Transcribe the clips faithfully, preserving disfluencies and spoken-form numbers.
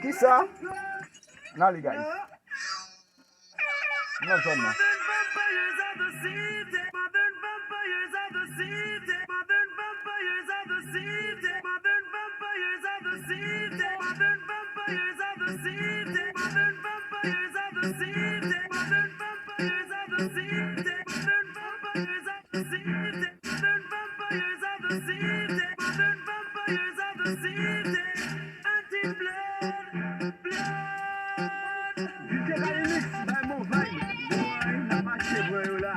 Kisa? N ale, guys. Nan zòn nan. D J Kalimix, bay bon vibe. Bon, n ap mache pran yo la.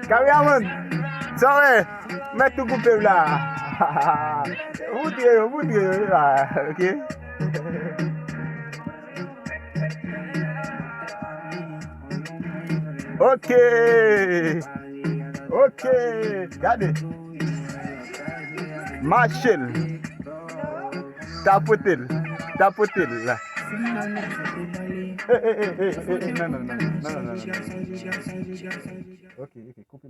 Kameraman, sa w wè? Mèt tou koupe w la. Moutre yo, moutre yo la, ok? Ok. Ok. Gade. Mache l. Tapote l. Tapote l. Eh, eh, eh, eh, eh, non, non, non, non, non, non, non. Ok, ok, koupe.